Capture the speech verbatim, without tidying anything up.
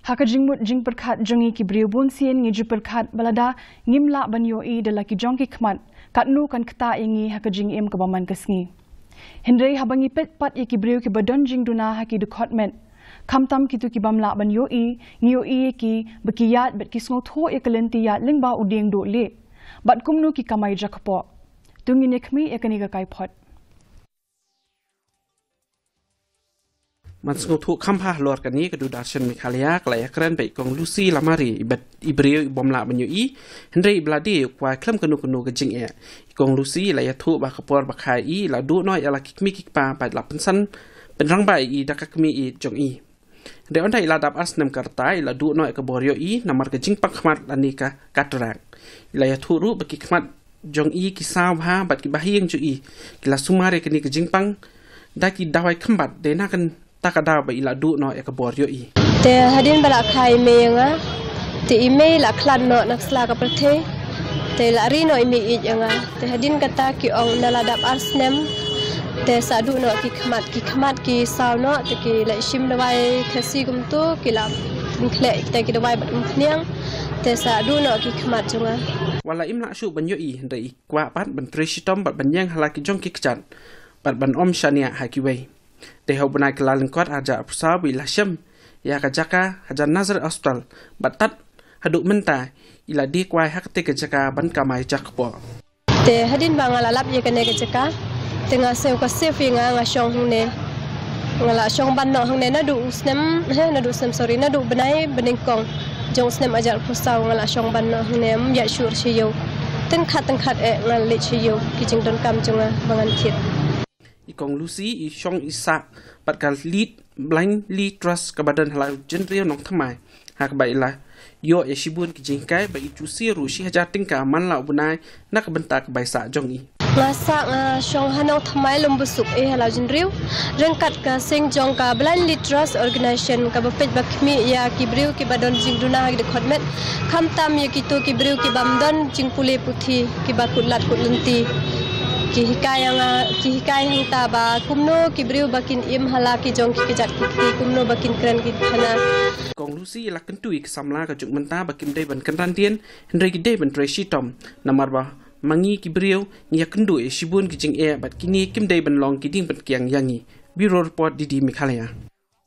Ha ka jingmut jingpyrkhat jong ngi ki briew, bun sien ngi ju pyrkhat ba lada ngim lah ban ïohi da la ki jong ki khmat, katno kan ktah ïa ngi ha ka jingim kaba man ka sngi. Hynrei haba ngi peit pat ïa ki briew kiba don jingduna ha ki dkhot met, khamtam kito ki bym lah ban ïohi, ngi ïohi ïa ki ba ki ïaid bad ki sngewthuh ïa ka lynti ïaid lyngba u dieng duh lieh, bad kumno ki kamai jakpoh. To ngin ïa khmih ïa kane ka kaiphod. Man sngewthuh kham bha halor kane, ka Doordarshan Meghalaya ka la ïakren bad i Kong Lucy Lamare, i bad i briew i bym lah ban ïohi, hynrei i ba la die u kwai khlem kano kano ka jingeh. I Kong Lucy i la ïathuh ba ka por ba kha i, i la duh noh ïa la ki kmie ki kpa bad la pynsan pynrangba ïa i da ka kmie ïeit jong i. Hynrei ynda i la dap ar snem ka rta, i la duh noh ïa ka bor ïohi namar ka jingpang khmat lane ka cataract. I la ïathuh ruh ba ki khmat jong i ki saw bha bad ki bahaïing jong i ki la sumar ïa kane ka jingpang da ki dawai kham bad, dei na kata ka daw ba i la duh noh ïa ka bor ïohi. Te hadien ba la kha i mei ïa nga, te i mei la khlad noh na ka sla ka pyrthei. Te la ri noh i mei ïeit ïa nga. Te hadien kata ki ong ynda la dap ar snem, te sa duh noh ki khmat, ki khmat ki saw noh, te ki la shim dawai Khasi kumto, ki la pynkhleh kita ki dawai bad umphniang, te sa duh noh ki khmat jong nga. Wat la im lah shuh ban ïohi, hynrei i kwah pat ban trei shitom bad ban ïeng ha la ki jong ki kjat bad ban ym shaniah ha kiwei. Te ha u bnai Kyllalyngkot arhajar arphew saw ba i la shem ïa ka jaka hajan Nazareth Hospital, bad tad haduh mynta i la die kwai ha katei ka jaka ban kamai jakpoh. Te hadien ba nga la lap ïa kane ka jaka, te nga sngew ka safe ïa nga, nga shong hangne. Nga la shong ban noh hangne naduh u snem, he, naduh u snem, sorry, naduh u bnai banyngkong jong u snem arhajar arphew saw nga la shong ban noh hangne, ym ïaid shuh sha ïew. Tyngkhat tyngkhat eh nga leit sha ïew, ki jingdonkam jong nga ba ngan thied. I Kong Lucy i shong i sah bad ka Lead, Blindly Trust kaba don ha la u Jynriew Nongthymmai, ha kaba i la ïoh ïa shibun ki jinghikai, ba i ju siew ruh shi hajar tyngka man la u bnai na ka bynta ka bai sah jong i. Nga sah, nga shong ha Nongthymmai, Lumbusuk, eh, ha la u Jynriew, ryngkat ka seng jong ka Blindly Trust Organization kaba peit ba khmih ïa ki briew kiba don jingduna ha ki dkhot met, khamtam ïa kito ki briew ki bym don jingpule puthi, kiba kut lad kut lynti. Ki hikai ïa nga, ki hikai hangta ba kumno ki briew ba kin im ha la ki jong ki kjat ki kti, kumno ba kin kren ki thana. Kong Lucy i la kyntu ïa ki samla ka juk mynta ba kim dei ban kynran dien, hynrei ki dei ban trei shitom, namar ba ma ngi ki briew ngi ïakynduh ïa shibun ki jingeh bad kine kim dei ban long ki dieng ban kiang ïa ngi. Bureau Report, D D Meghalaya.